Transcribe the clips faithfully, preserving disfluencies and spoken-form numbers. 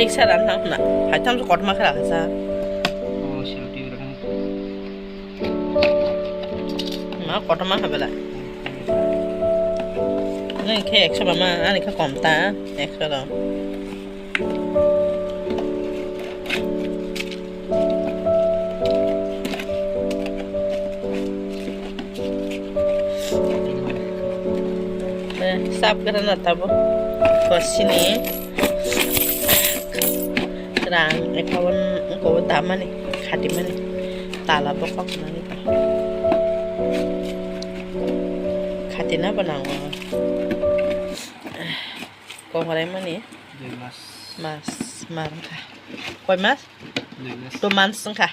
Isa ran thang na. Hai tham su kotma khara sa. Oh, selfie ran. Ma kotma ha bela. Nang khe ekso mama, ani khe kom ta, ekso dong. Sap gra na tabo. Kosini. Rang ekhawan ko damani, khatimani. Tala bokok nani. Khatina banango. Kongrai mani. Dui mas. Mas, mar wngkha. Koi mas? Dui mas. Two months wngkha.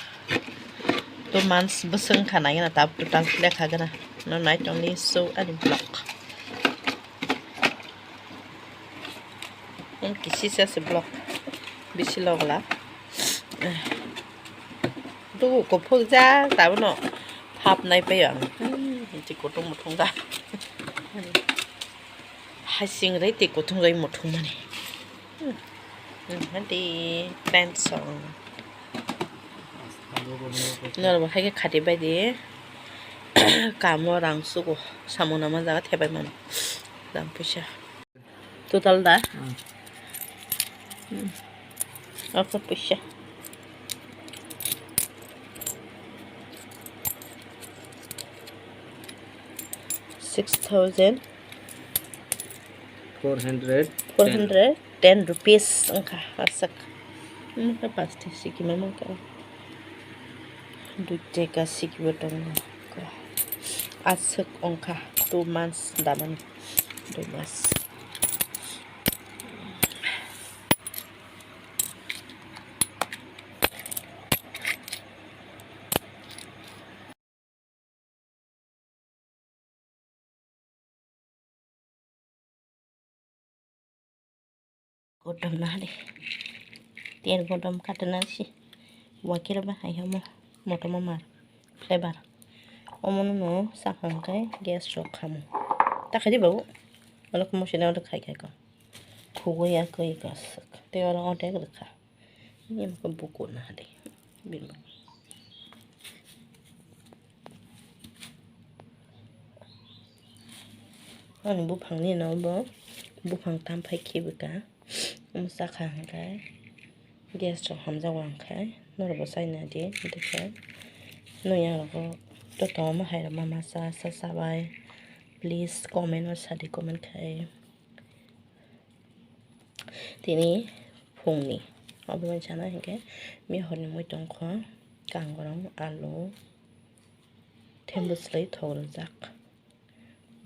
Two months bwswk wngkha nai gana tab total lekha gana. No nai tongni so ani vlog. Ang kisi se se vlog. Bisi logla. Dugu kuphuk jak tabano hapnai paio ang. Hmm, twi kutung muthung jak. Hasing rwi twi kutung rwi muthung mani. Hmm. Hmm, hadi pant song. Norbo hai khe khati bai di. Kamo rang sugo. Samung nama jaga thebai mano. Rang puisa. Total da? Hmm. Hmm. Oko puisa. Six thousand. Four hundred. Four hundred ten rupees wngkha aswk. Wngkha pasti sikima wngkha. Dui taka sikima tongo. Aswk wngkha two months damani. Dui mas. Kotom na hali. Ter kotom katana si. Wakil ba hai hamo. Motom mar. Flavor. Omono no sakang kai gas rok khamo. Takhadi babu. Olok mo sina olok khai khai ko. Khugui ya koi ka sak. Te oro otek rikha. Ini maka buku na hali. Bima. Ani buphang ni no bo. Buphang tam phai khibika. Omo sakha hwnkhe gas rok hamjak wngkhe norok bo chaina di hwnkhe nui yang rok to tongo hai rok ma masa sa sabai please comment o sadi comment khai tini phungni obo chana hwnkhe mihorni mui tongkho kangrong alu thembo swlai thok rwjak.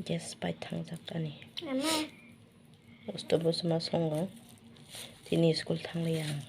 Gas pai thangjak ani. Ama. Usto bosma songo. Tini school thangliya ang.